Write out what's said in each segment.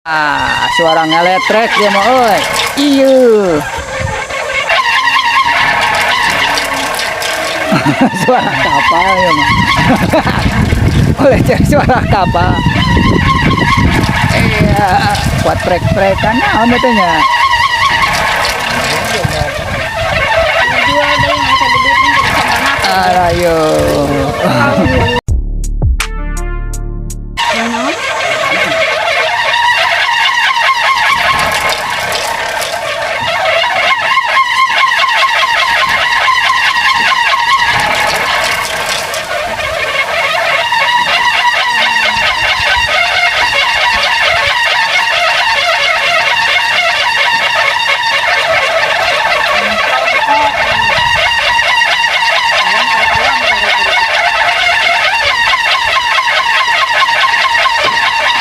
Ah, suara ngeletrek dia mah euy. Iya. Suara kapal ya mah. Oleh cek suara kapal. Iya, buat trek-trekan naon eta nya. Jual deui masa duitnya jadi sama. Arayo. Yang naon?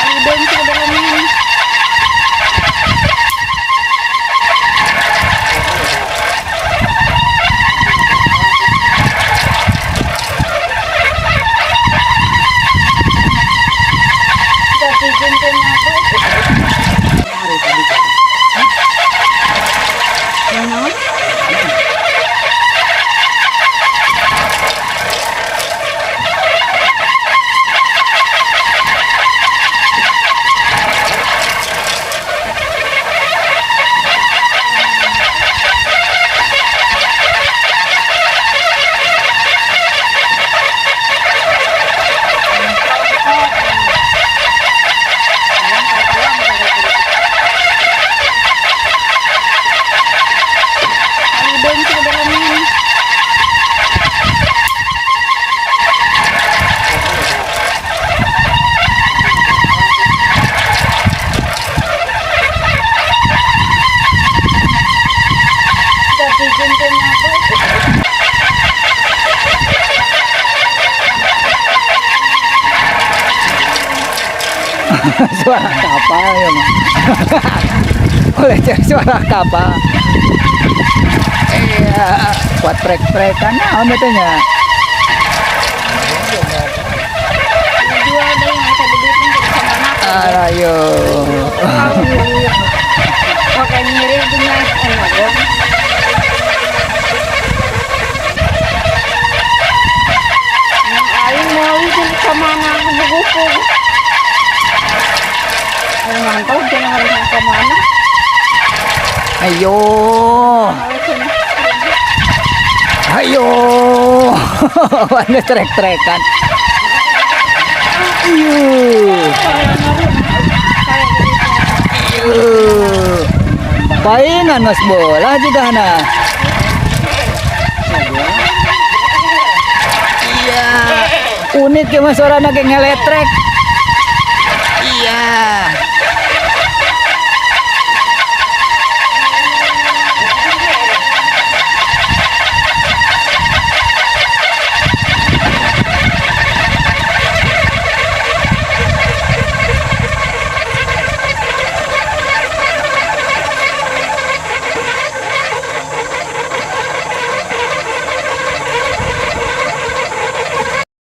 Kali deui sih udah. Yang naon? Kali deui sih udah. Suara kapal ya mah. Oleh cek suara kapal. Iya, buat trek-trekan naon eta nya. Jual deui masa duitnya jadi sama. Arayo. Pakai ngirim punya enak. Yang aing mau itu kemana aku buku. Mantap jangan harus kemana. Ayo. Ayo. Mana trek-trekan. Ayo. Ayo. Paingan mas bola juga nah. Iya. Unik ya mas suara kayak ngeletrek. Iya.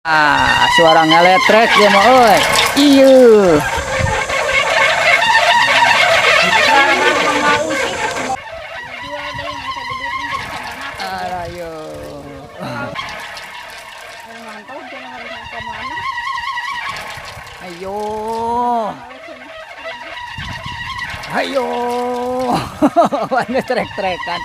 Ah, suara ngeletrek dia mah euy. Iya. Arayo. Ayo. Ayo. Mana trek-trekan.